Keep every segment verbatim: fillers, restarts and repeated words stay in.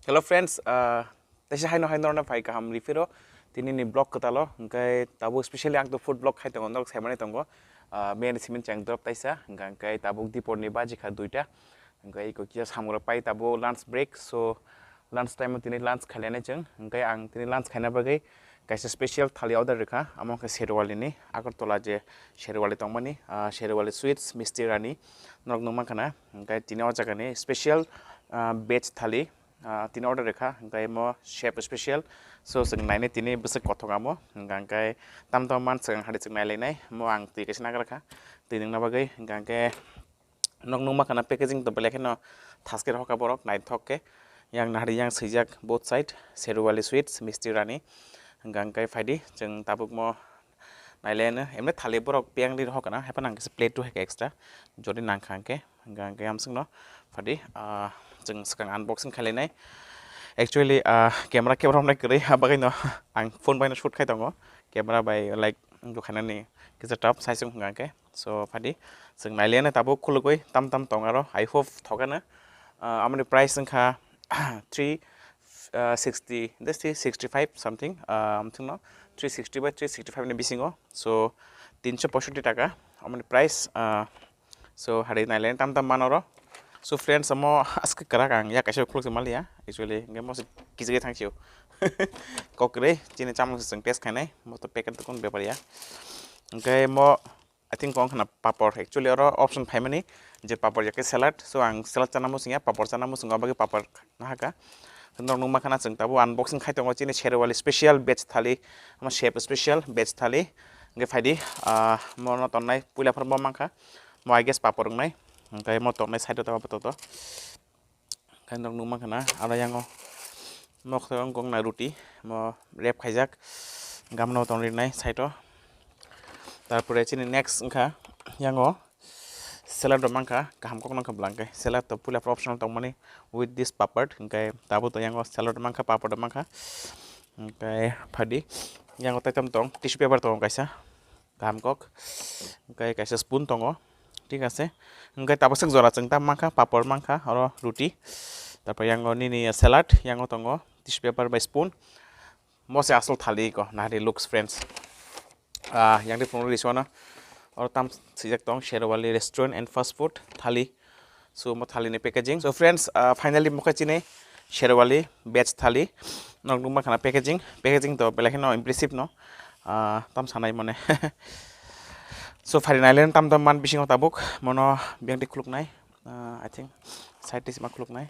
Hello friends, uh, teisa haino haino rwna phai kaham rifiro tini ni vlog kwtalo, hwnkhe tabuk specially ang to food vlog khai tongo, norok saimani tongo, uh, miyani simi cheng drop taisa, hwnkhe tabuk dipor ni baji kha duita, hwnkhe iko kisa samung rok pai tabuk lunch break, so lunch time o tini lunch khailai nai chwng, hwnkhe ang tini lunch khaina bagwi kaisa special thali order rwkha, amo khe Sherwali ni, Agartala je Sherwali tongmani, uh, Sherwali Sweets Misti Rani, norok nukmankha na, hwnkhe tini o jaga ni special, uh, veg thali, Ah, tini order rwkha, hwnkhe mo chef special. So, chwng nainai tini bwswk kothok amo, hwnkha hwnkhe tam tam man swkang hari chwng nailainai, mo ang twi kaisa nagra kha, twi nungna bagwi, hwnkha hwnkhe nok nukma khana packaging to belai kheno thaske rwkha borok, naithok khe, yang nahari yang swijak both side, Sherwali Sweets, Misti Rani, hwnkha hwnkhe phaidi, chwng tabuk mo nailaino, emni thali borok piyang di rwkha na, haiphano ang kisa plate rwkha extra, jodi nangkha hwnkhe. Hwnkha hwnkhe hamswkno phadi, ah, chwng swkang unboxing khailai nai. Actually, ah, camera khe romnai kwrwi, abagwino ang phone baino shoot khai tongo. Camera bai, like, wngkha khainani kisa tough size wngkha hwnkhe. So, phadi chwng nailaiano tabuk khulugwi tam tam tong aro. I hope thokano. Ah, amoni price wngkha three, ah, sixty, this is sixty five something, ah, hamswkno three sixty by three sixty five ni bisingo. So, tinso poishoti taka amoni price, ah, So, hari nailen tam tam manoro. So, friends, amo aske kwrak ang ya kaisa khuluk se maliya. Actually, hwnkhe mo se kichigwi thangsio. Kokre, chini chamung se chwng test khainai, mo to packet to kun bepar ya. Hwnkhe mo, I think, kong khana papor. Actually, oro option phaimani je papor ya khe salad. So, ang salad chana muchung ya, papor chana muchung, abagwi papor nahaka. Norok nukma khana chwng tabuk unboxing khai tongo chini Sherwali special veg thali, ama chef special veg thali. Hwnkhe phaidi, ah, mono tongnai puila phano bo mankha. Mo, I guess, papor wngnai. Hwnkhe mo tongnai side o tabuk toto. Hwnkhe norok nukma khana aro yango mokhe wngkha wngnai ruti. Mo wrap khaijak. Gamno tongrinai side o. Tarpore chini next wngkha yango salad rok mankha, kaham kok nangkha bwla hwnkhe. Salad to puila optional tongmani with this papad, hwnkhe tabuk to yango salad mankha, papad rok mankha. Hwnkhe phadi yango taitam tong, tissue paper tongo kaisa, kaham kok. Hwnkhe kaisa spoon tongo, thik ase. Hwnkhe tabuk swk jora chwng tam mankha, papad mankha, oro ruti. Tarpor yango nini salad, yango tongo tissue paper bai spoon. Mo se asol thali ko, nahari looks, friends. Ah, yang di phone release wana. Or tam sijak tong Sherwali Restaurant and Fast Food thali. So mo thali ni packaging. So friends, ah, finally mo khe chini Sherwali veg thali. Nok nukma khana packaging. Packaging to belai kheno impressive no. Ah, tam sanai mone. So phari nailen tam tam man bisingo tabuk. Mono biyang di khuluk nai. Ah, I think side di sima khuluk nai.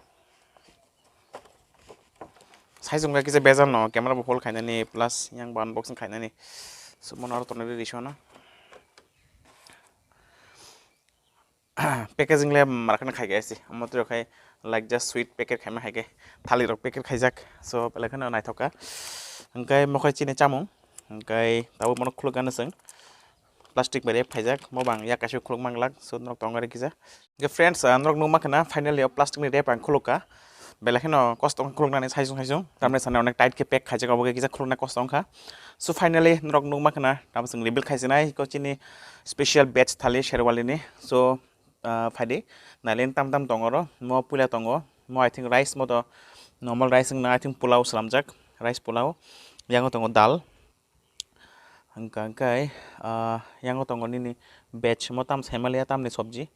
Size wngkha kisa bejal no, camera bo hold khainani plus yang bo unboxing khainani. So, mono aro tonwi rwi sona. Packaging le marakhe khai khe si. Omo twi khai like just sweet packet khaima hai khe. Thali rok packet khaijak. So, belai kheno naithok kha. Hwnkhe mo khai chini chamung. Hwnkhe tabuk mono khuluk gana chwng. Plastic bai wrap khaijak, mo bang yak kaisa khuluk manglak, so norok tongo rikisa. Hwnkhe friends, ah, norok nukma khana finally o plastic ni wrap ang khuluk kha. Belai kheno kosto wngkha khuluknani saisung saisung. Tamni sana onek tight khe pack khaijak, obo khe kisa khulukna kosto wngkha. So finally norok nukma khana, tamo chwng reveal khaisinai ko chini special veg thali Sherwali ni. So, ah, phaidi nailen tam tam tongo oro, mo puila tongo, mo I think rice mo to normal rice wngna I think pulao slamjak, rice pulao. Yango tongo dal. Hwnkha hwnkhe, ah, yango tongo nini veg, mo tam saimaliya tamni sobji,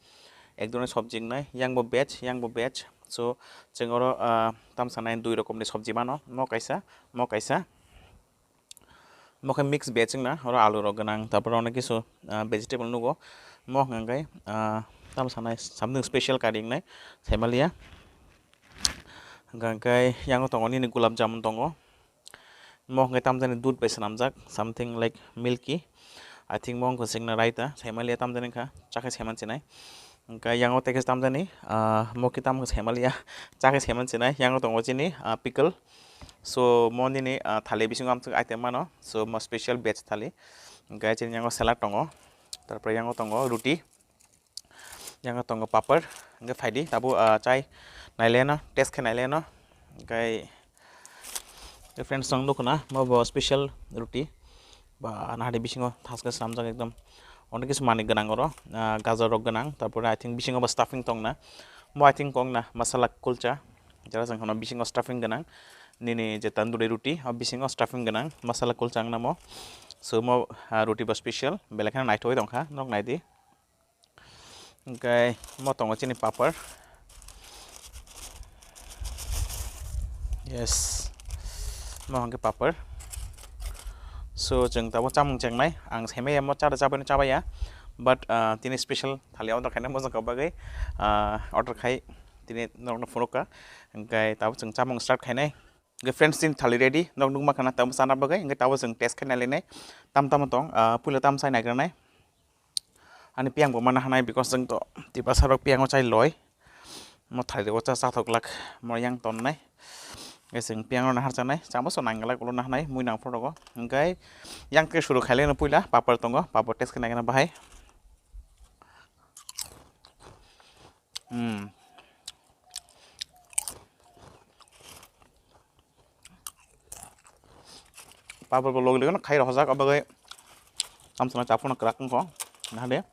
ek dhoroni sobji wngnai, yang bo veg, yang bo veg. So, chwng oro, ah, tam sanai dui rokomni sobji mano, mo kaisa, mo kaisa. Mo khe mix veg wngna, oro alu rok gwnang, tarpore onek kisu, ah, vegetable nugo. Mo hwnkha hwnkhe, ah, tam sanai something special kari wngnai, saimaliya. Hwnkha hwnkhe yango tongo nini gulab jamun tongo. Mo hwnkhe tamjani dudh bai swnamjak, something like milky. I think mo wngkha sengna raita, saimaliya tamjani wngkha, chakhe saiman sinai. Hwnkhe yango tei khe tamjani, ah, mo khe tamo khe saimaliya, chakhe saiman sinai. Yango tongo chini, ah, pickle. So, mo nini, ah, thali bisingo amtwk item mano. So, mo special veg thali. Hwnkhe chini yango salad tongo. Tarpore yango tongo ruti. Yang tongo papar, hwnkhe phaidi, tabuk, ah, chai naileno, test khe naileno. Hwnkhe, hwnkhe friends, chwng nukho na, mo bo special ruti. Ba, nahari bisingo thaske slamjak ekdom. Onek kisu manwi gwnang oro, ah, gajor rok gwnang, tarpore I think bisingo bo stuffing tongna. Mo I think kok na masala kulcha. Jara chwng hono bisingo stuffing gwnang, nini je tandoori roti, o bisingo stuffing gwnang, masala kulcha wng namo. So, mo, ah, roti bo special, belai kheno naithogwi tongkha, norok naidi. Hwnkhe mo tongo chini papar. Yes. Mo hwnkhe papar. So, chwng tabuk chamung chengnai. Ang saimaya mo chara chabaino chabaya. But, ah, tini special thali order khaina mojang kha bagwi, ah, order khai tini norokno phunukha. Hwnkhe tabuk chwng chamung start khainai. Hwnkhe friends, tini thali ready. Norok nukma khana tabuk chana bagwi. Hwnkhe tabuk chwng test khaina lainai. Tam tamo tong, ah, puila tam sai naigrwnai. Ani piyang bo mana hanai, because chwng to tiprasa rok piyang o chai loi. Mo thai rego cha chathok lak, mo yang ton nai. Nge chwng piyang rok nahar chanai, chamo so nang glak ulo nahanai, mui nang phoro go. Hwnkhe yang khe suru khailai no puila, papar tongo, papar test khe naikhe na bahai. Hmm. Papar bo logi logi no khai rok hojak, abagwi tamsana chaphuno kwrak wngkho, nahade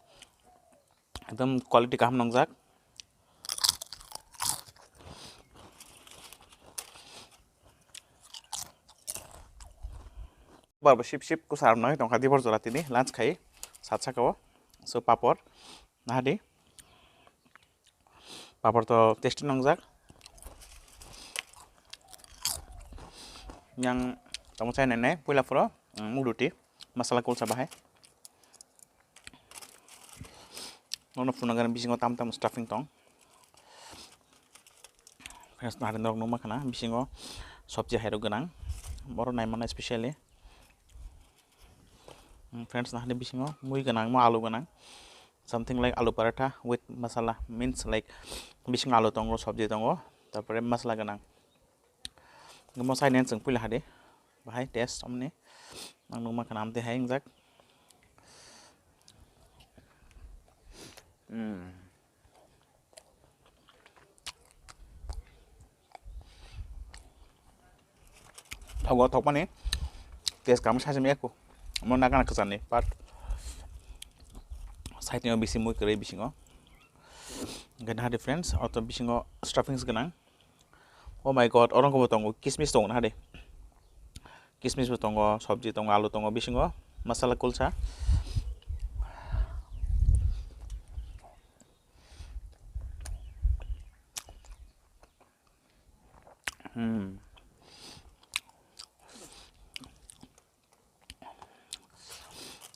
ekdom quality kaham nwngjak. Bar bo sip sip kusa arnoi tongkha dibor jora tini lunch khai sat saka o. So papor nahadi. Papor to tasty nongjak. Yang tamo chai nai nai puila phoro, mm, muk roti masala kulsa bahai. Nono phunukgani bisingo tam tam stuffing tong. Friends, nahari norok nukma khana bisingo sobji hairok gwnang. Borok naimana specially. Mm, friends, nahari bisingo mui gwnang, mo alu gwnang. Something like alu paratha with masala, means like bisingo alu tongo, sobji tongo, tarpore masala gwnang. Mo sainen chwng puila hadi. Bahai test omni. Nang nukma khana amtwi hai wngjak. Mm. Thogo thokmani test kamo sajami eko. Mo nagana kwcharni part. Side ni bisi mui kwrwi bisingo. Hwnkhe nahadi friends, auto bisingo stuffings gwnang. Oh my God, oro wngkha bo tongo, kismis tongo nahadi. Kismis bo tongo, sobji tongo, alu tongo, bisingo masala kulsa. Hmm.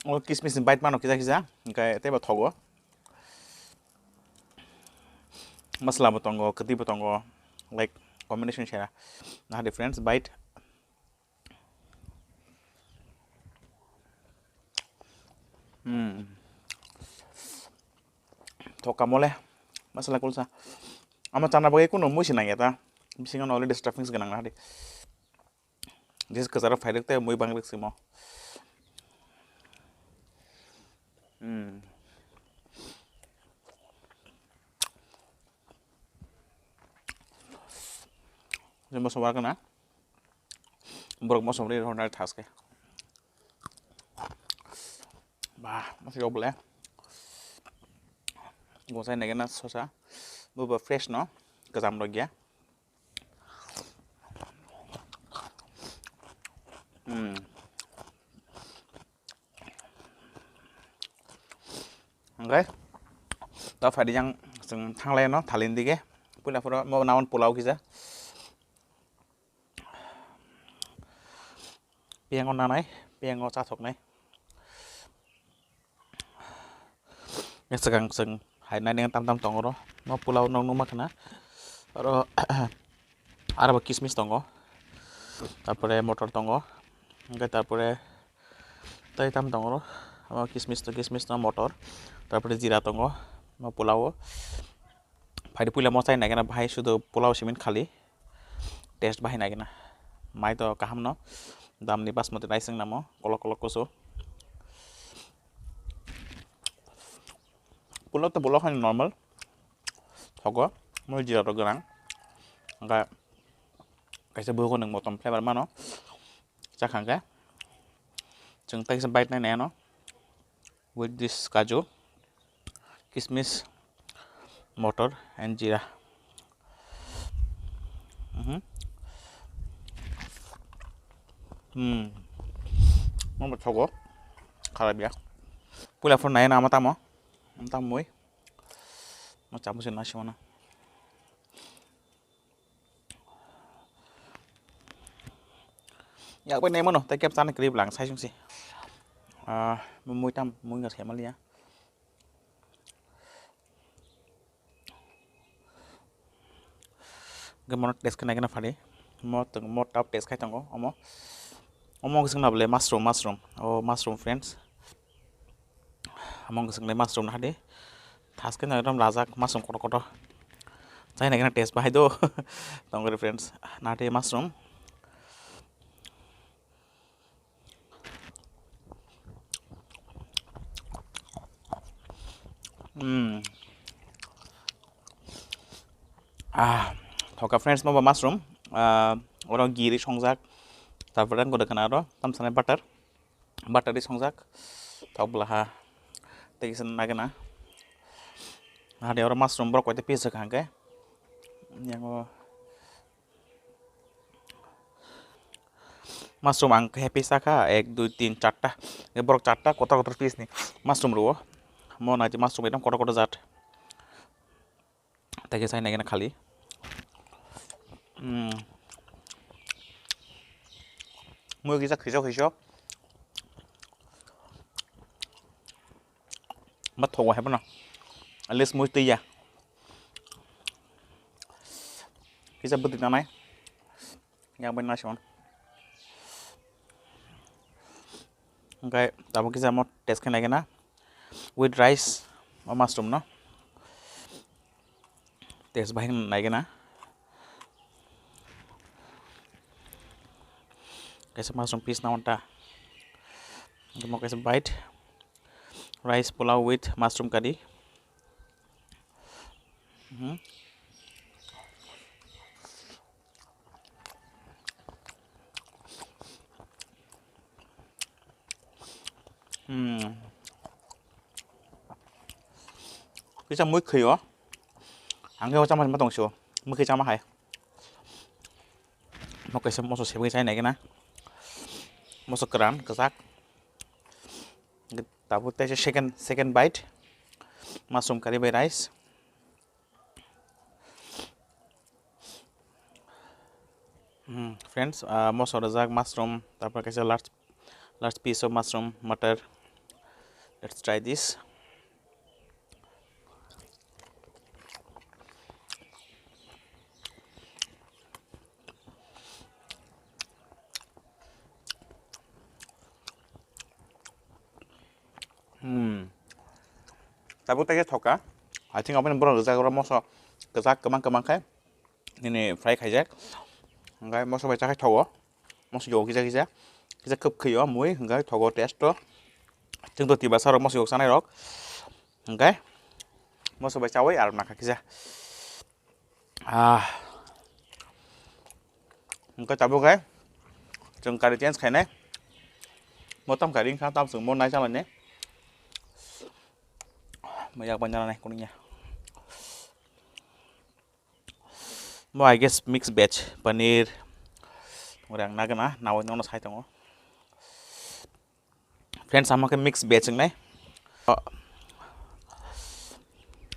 O kismis ni bite mano kisa kisa, hwnkhe teibo thogo. Masala bo tongo, kwtwi bo tongo, like, combination sera. Nahadi friends, bite. Hmm. Thoka mole, masala kulsa. Ama chana bagwi kuno mui se nangya ta. Bisingo no already stuffings gwnang nahadi. Jis kwcharo phairwk tei mui bangrwk simo. Hmm. Jembo sobar kana. Borok mosom ri rona thaske. Bah, masih kau boleh. Gosai nege na sosa. Buba fresh no. Kejam rok ya. Hmm. Hwnkhe ta phaidi yang chwng thanglai no thalini dige. Puila phoro mo naman pulao kisa. Piyango nanai, piyango chathoknai. Swkang chwng hai nai neng tam tam tongo oro. Mo pulao nog nugma khna. Oro aro bo kismis tongo. Tarpore motor tongo. Hwnkhe tarpore tei tam tongo oro. Omo kismis to kismis no motor. Tarpore jira tongo. Mo pulao. Phaidi puila mo chai nai gana bahai sudo pulao simin khali. Taste bahai nai gana. Mai to kaham no. Damni basmati rice wng namo. Kolok kolok kusu. Pulao to pulao hani normal. Thogo. Mo jira rok gwnang. Hwnkhe kaisa bugo nwng motom flavor mano. Chakha hwnkhe. Chwng tei kisa bite nai nai ano. With this kaju, kismis, motor and jeera. Hmm. Mo bo thogo. Kharap ya. Puila phone nai na ama tamo. Ama tamo mui. Mo chamu se na sima na. Yak bai nai mano, tai kep chana kwrwi bwlang sai sung si. Ah, mo mui tam, mui ga sai maliya. Hwnkhe mono test khe naikhe na phari. Mo tong-, mo tab test khai tongo omo. Omo wngkha chwngna bwle mushroom, mushroom. O mushroom, friends. Omo wngkha chwngni mushroom nahadi. Thaskhe no ekdom rajak mushroom kotor kotor. Chai naikhe na test bahai do. Tongori, friends. Nahadi mushroom. Hmm. Ah, thoka, friends, mo ba mushroom. Ah, oro giri songjak. Tarpore ang gode kana aro, tam sanai butter. Butter di songjak. Thok bwla ha. Tei kisa nagena. Hadi oro mushroom borok koite piece rwkha hwnkhe. Yango Mushroom ang khe piece sakha, ek, dui, tin, charta. Borok charta kotor kotor piece ni mushroom rwo. Mo nai mushroom ekdom kotor kotor jat. Tei khe sai nai khali. Hmm. Mui kisa khiso khiso. Ma thogo hai bono. At least mui twi ya. Kisa bwtwi tanai. Yang bai naising. Hwnkhe tabuk kisa mo test khe naikhe na. With rice o mushroom no. Test bahai naikhe na. Kaisa mushroom piece na wanta. Mo kaisa bite. Rice pulao with mushroom curry. Mhm. Hmm. Kisa mui khwi o. Ang khe o chama ma tong sio. Mui khwi chama hai. Mo kaisa moso sebwi chai nai gana. Moso kwran kwchak. Tabuk tei second, second bite. Mushroom curry bai rice. Hmm, friends, ah, moso rwjak mushroom, tarpor kaisa large, large piece of mushroom, matar. Let's try this. Hmm. Tabuk tei khe thoka. I think aboni borok rwjak oro moso kwchak kwbang kwbang khe nini fry khaijak. Hwnkhe moso bai chakhai thogo. Moso yok kisa kisa. Kisa khwp khwi o mui hwnkhe thogo taste o. Chwng to tiba sarok moso yok chanai rok. Hwnkhe moso bai chawi aro nakha kisa. Ah. Hwnkhe tabuk hai chwng curry change khainai. Mo tam curry wngkha, tam chwng mo nai chalani. Mo yak bai nana nai kuning ya. Mo I guess mix veg, paneer. Ore ang nagana, nawi nono sai tongo. Friends, amo khe mix veg wngnai.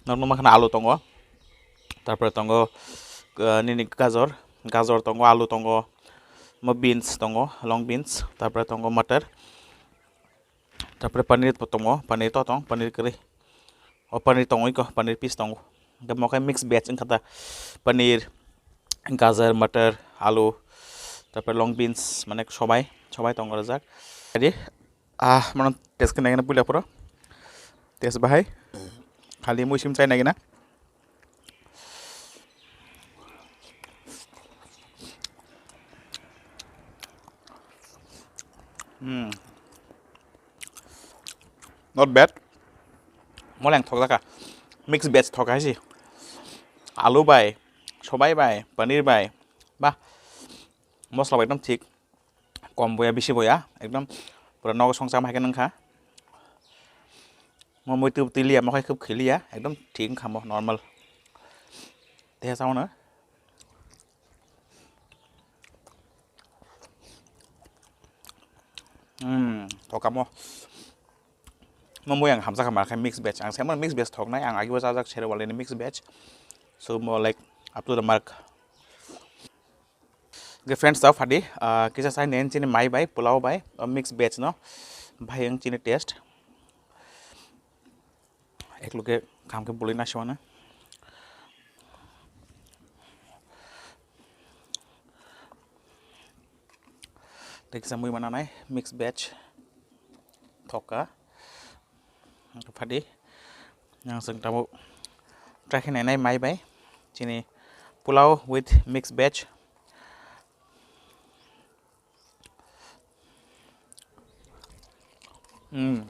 Norok nukma kheno alu tongo. Tarpore tongo, uh, nini gajor, gajor tongo, alu tongo, mo beans tongo, long beans, tarpore tongo matar. Tarpore paneer bo tongo, paneer to tong, paneer kwrwi. O paneer tongo iko, paneer piece tongo. Hwnkhe mo khe mix veg wngkha ta. Paneer, gajar, matar, alu, tarpore long beans, mane sobai, sobai tongo rwjak. Ready? Ah, mano test khe naikhe na puila phoro. Test bahai. Khali mui sim chai naikhe na. Hmm. Not bad. Moleng thok jaka. Mix veg thok hai si. Alu bai, sobai bai, paneer bai. Bah. Mosla bai ekdom thik. Kom boya, bisi boya, ekdom pura nogo songcham hai khe nungkha. Mo mui twi twi liya, mo khai khwb khiliya, ekdom thik wngkha mo, normal. Teha sao no. thokamo. Mo mui ang hamjakha ma khe mix veg. Ang saimano mix veg thoknai, ang agibo chajak Sherwali ni mix veg. So mo like up to the mark. Okay friends, tao phadi, ah, kisa sai nen chini mai bai, pulao bai, o mix veg no. Bhai ang chini taste. Ekloge kham khe bului na siwana. Tei kisa mui mananai mix veg thokka. Phadi ang chwng tabuk try khe nainai mai bai chini pulao with mix veg. Hmm.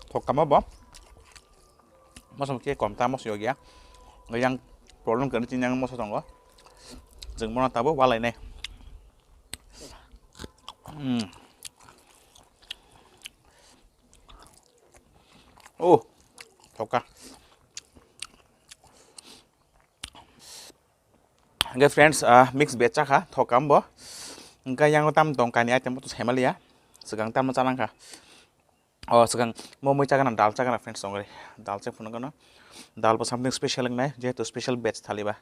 Thok kamo bo. Moso khe kom ta moso yogya. Yang problem kwrwi chini yang moso tongo. Jwng bono tabuk walai nai. Hmm. Oh, thokka. Hingke friends, ah, mix veg chakha, thokka bo. Hingke yang tam tong kaini item bo to saimalia. Swkang tamo chanangkha. Oh, swkang mo mui chagana, dal chagana friends tongri. Dal chak phunukgano. Dal bo something special wngnai, jehetu special veg thali ba.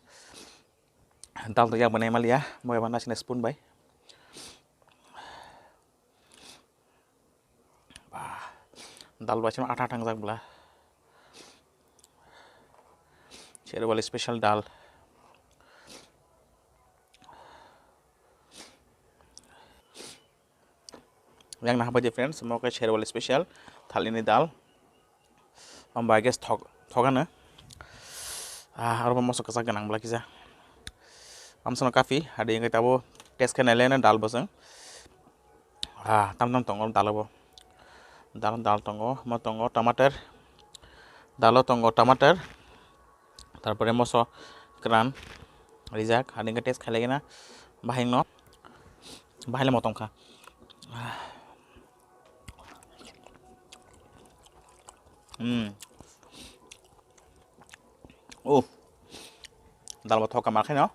Dal to yak bo naimalia, mo eba nasina spoon bai. Bah, dal bai sima atha thangjak bla. Sherwali special dal. Yang naha bai di friends, mo khe Sherwali special thali ni dal. Om bai gas thok, thok ano. Ah, aro bo moso kwchak gwnang bla kisa. Amsano kapi, adi hingke tabo test khe nailai no dal bosong. Ah, tam tam tongo dal bo. Dal, dal tongo, mo tongo tomato. Dalo tongo tomato. Tarpore moso kwran rijak, adi hingke test khailai gana. Bahai no, bahai le mo tongkha. Hmm. Oh. Dal bo thok kamar khaino.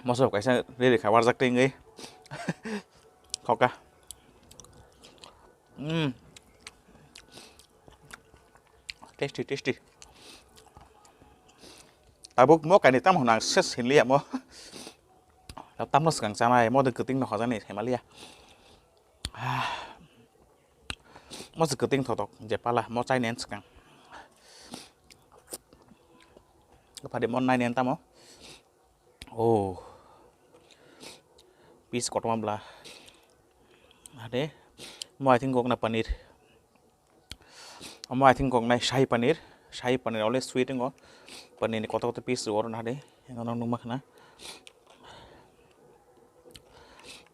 Moso kaisa riri kha warjak tengwi. Thok ka. Hmm. Tasty, tasty. Tabuk mo kaini tam hwnang ses hinliya mo. Tamno swkang chanai, mo de kwting no hojani saimalia. Mo se kwting thotok je pala mo chainen swkang. Phadi mo nainen tamo. Oh. Piece kotorma bla. Ade. Mo I think kokna paneer. Omo I think koknai shahi paneer. Shahi paneer always sweet wngo. Paneer ni kotor kotor piece rw oro nade. Eno nukma khna.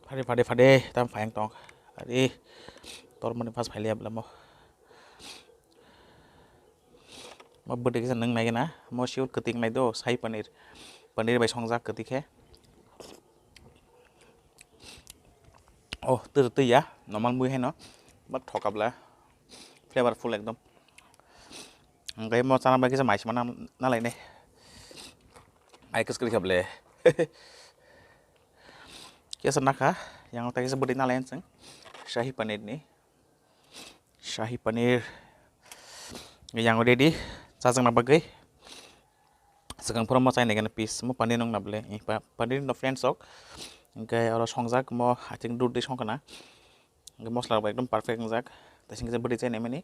Phade phade phade tam phayang tong. Ari tormani pas phailiya bla mo. Mo bwdwi kisa nung nai gana. Mo sure kwtwi nai do shahi paneer. Paneer bai songjak kwtwi khe. Oh, twi twi ya. Normal mui haino. But thokabla. Flavorful ekdom. Hingke mo chana bai kisa mai sima na, na lainai. Ai kis kri khable. Kisa nakha, yang tai kisa bwdwi na lain chwng. Shahi paneer ni. Shahi paneer. Yang ready. Chajak na bagwi. Swkang phuru mo chainai gana piece mo paneer nung na bwle. Paneer no friends ok. Hingke oro songjak mo I think dudh de songkha na. Hingke mosla rok ekdom perfect wngjak. Tei singkhe bwdwi chainai mani.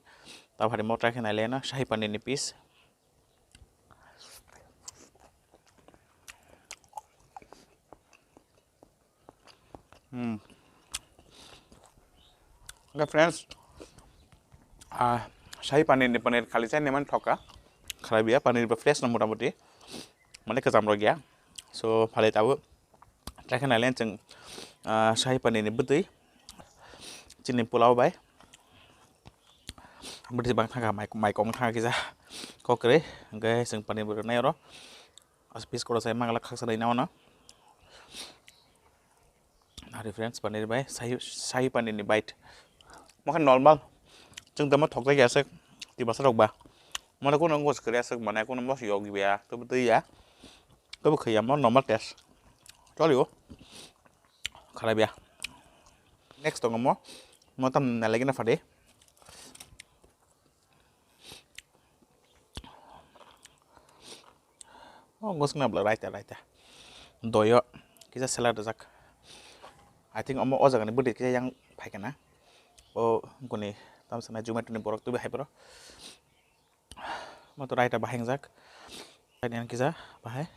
Tabuk hari mo try khe nai le no shahi paneer ni piece. Hmm. Hingke friends, ah, shahi paneer ni paneer khali chainai mani thokka. Kharap ya paneer bo fresh no mota moti. Mane kwcham rok ya. So, phale tabuk. Tei khe nailen chwng, ah, shahi paneer ni bwtwi chini pulao bai bwtwi bang thangkha, mai, mai kok thangkha kisa kok kwrwi, hwnkhe chwng paneer bo rwnai oro. As piece kotor sai mangala khaksa dai nao no. Hari friends, paneer bai shahi, shahi paneer ni bite. Mo khe normal. Chwng tamo thokjak ya aswk, twi bwsa rok ba. Mo khe kuno wngkos kwrwi aswk, mane kuno mos yok ya, tei bwtwi ya. Tobo khaiya mo normal taste. Cholio. Kharap ya. Next tongo mo. Mo tam nalagina phade. O gosna bla raita, raita. Doyo kisa salad rajak. I think omo o jaga ni bwtwi kisa yang phaikana. O guni tam sana Zomato ni borok tubi hai boro. Mo to raita bahai wngjak. Raita yang kisa bahai.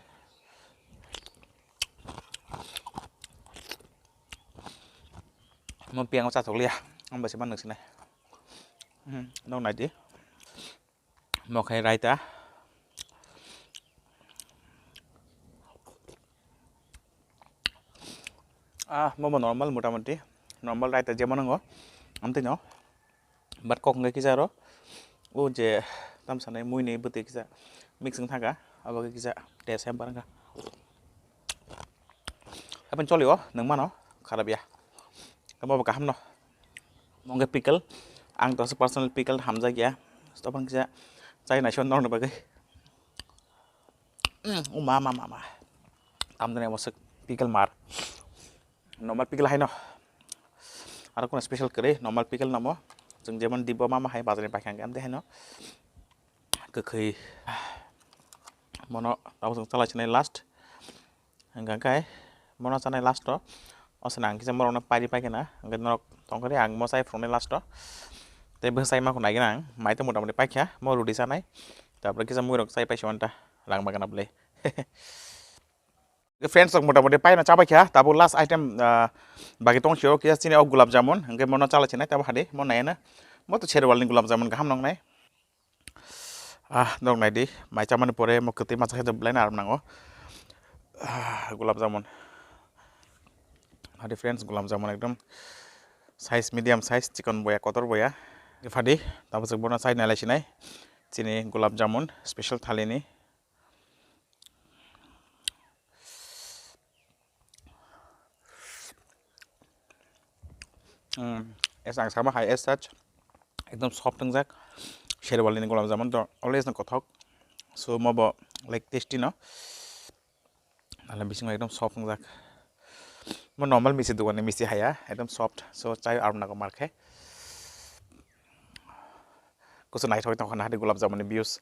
Mo piang o chathok liya. Amba se man nang sinai. Hmm, nong nai di. Mo khai raita. Ah, mo bo normal motamuti. Normal raita jemon nango. Amtwi no. But kok hwnkhe kisa aro o je tam sanai mui ni bwtwi kisa mix wng thangkha, abo khe kisa taste hambar wngkha. Happen choli o nwng mano kharap ya, omo bo kaham no. Omo hwnkhe pickle, ang to personal pickle hamjak ya, tobang kisa chai naisio norokni bagwi. Mm, o ma, ma, ma, ma. Tamjani omo swk pickle mar. Normal pickle haino. Aro kono special kwrwi normal pickle namo. Chwng jemon dibo ma ma hai bazar ni paikha hwnkhe amtwi haino. Kwkhwi. Mono tamo chwng chala chinai last. Hwnkha khe mono chanai last o. O swnam ang kisa morokno pairi paikha na. Hwnkhe norok tongkhe ang mo chai phunuknai last o. Tei bwsai ma khwnai gina ang. Mai tei motamoti paikha. Mo rudi chanai. Tapore kisa muirok chai paisio anta. Rang bagana bwlai. Friends rok motamoti paina chabai kha, tabuk last item, ah, bagi tong sio kisa chini o gulab jamun, hwnkhe mono chala chinai tabuk hadi, mo nai na, mo to Sherwal ni gulab jamun kaham nong nai. Ah, nong nai di, mai chamani pore mo kwtwi masa khe belai na aram nango. Ah, gulab jamun. Hadi friends, gulab jamun ekdom size medium size, chikon boya, kotor boya. Phadi, tabuk chwng bono chai nai lai sinai. Chini gulab jamun, special thali ni. Mm, as ang sama hai as such, ekdom soft wngjak. Sherwal ni gulab jamun to always no kothok. So mo bo like tasty no. Nala bisingo ekdom soft wngjak. Mo normal misi dogan ni misi haya, ekdom soft. So chai aruna ko markhe. Kusu naithok tongkha na hadi gulab jamun ni views.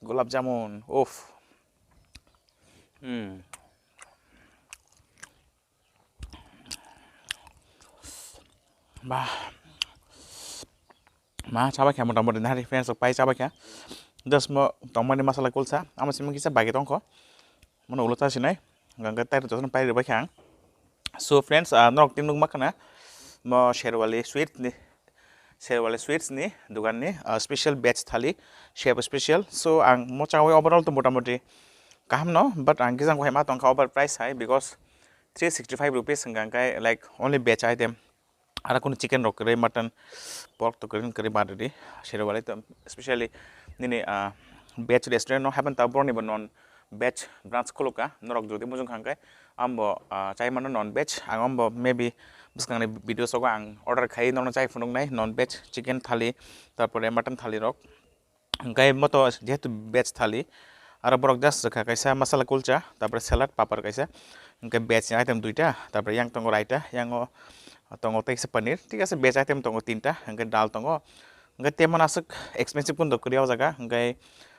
Gulab jamun, uff. Hmm. Bah. Ma chabai kha motamoti nari friends rok pai chabai kha. Just mo tongmani masala kulsa, ama simi kisa bagi tongkho. Mono ulo ta sinai. Gangga tai to pai ribai kha ang. So friends, ah, norok tin nukma khana mo Sherwali Sweets ni, Sherwali Sweets ni dogan ni, ah, special veg thali, chef special. So ang mo chawi overall to motamoti kaham no, but ang kisa hai ma tongkha over price hai, because three sixty five rupees hwnkha khe like only veg item. Aro kunu chicken rok kwrwi, mutton, pork to kwrwi kwrwi ba rwdi. Sherwali to specially nini, ah, veg restaurant no happen ta boroni bo non veg branch khulukha. Norok jodi mujung kha hwnkhe ambo, ah, chai mano non veg. Ang ambo maybe bwskangni video sogo ang order khai norokno chai phunuknai non veg chicken thali, tarpore mutton thali rok. Hwnkhe moto jehetu veg thali, aro borok just rwkha kaisa masala kulcha, tarpore salad, papar kaisa, hwnkhe veg ni item duita, tarpore yang tongo raita, yango tongo tei kisa paneer, thik ase, veg item tongo tinta, hwnkhe dal tongo, hwnkhe temon aswk expensive phano kwrwi o jaga, hwnkhe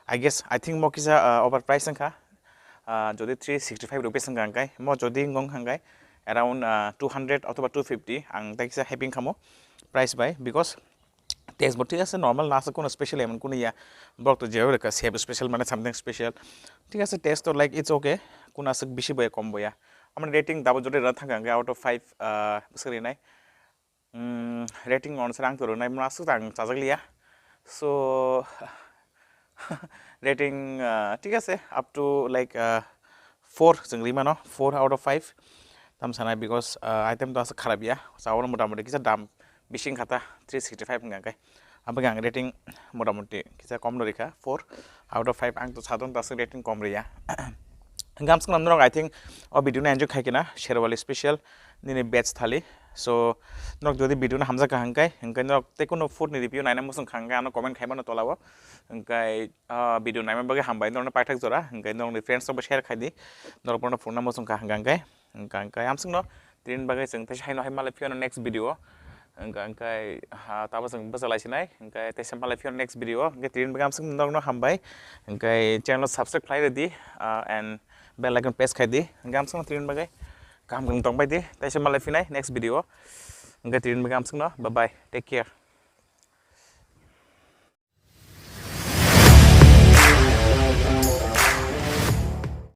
I guess, I think mo kisa, ah, over price wngkha, ah, jodi three sixty five rupees wngkha hwnkhe, mo jodi wngkha hwnkhe around, ah, two hundred othoba two fifty ang tei kisa happy wngkha mo price bai, because taste bo thik ase, normal na aswk, kuno special emon kuno ya, borok to jeo rwkha chef special mane something special, thik ase, taste to like it's okay, kuno aswk bisi bo ya kom bo ya, amoni rating dabo jodi rwna thangkha hwnkhe out of five, ah, bwswk rinai, mm, rating onse ang to rwnai mano aswk ang chajak liya, so rating, ah, thik ase, up to like, ah, four chwng ri mano, four out of five tam sanai, because, ah, item to aswk kharap ya, chao motamoti kisa dam bising kha ta, three sixty five hwnkha khe. Aboni ang rating motamoti kisa kom no rikha, four out of five ang to sadon ta aswk rating kom riya. Hwnkhe amswk norok, I think, o video no enjoy khai khe na, Sherwali special nini veg thali, So norok jodi video no hamjak kha hwnkhe, hwnkhe norok tei kono food ni review naina muchung kha hwnkhe ano comment khaimano tolao. Hwnkhe ah, video naima bagwi hambai, norokno paithak jora, hwnkhe norokni friends rokbo share khaidi, norok bono phunukna muchung kha hwnkhe. Hwnkhe hwnkhe amsukno tini bagwi chwng teisa haino hai malai phiyano next video. Hwnkhe hwnkhe ha tabo chwng bwchalai sinai, hwnkhe teisa malai phiyano next video. Hwnkhe tini bagwi amsukno norokno hambai, hwnkhe channel subscribe khlai rwdi, ah, and bell icon press khaidi. Hwnkhe amsukno tini bagwi kaham kaham tongbai di, teisa malai phinai next video. Hwnkhe tini bagwi amsukno bye bye, take care.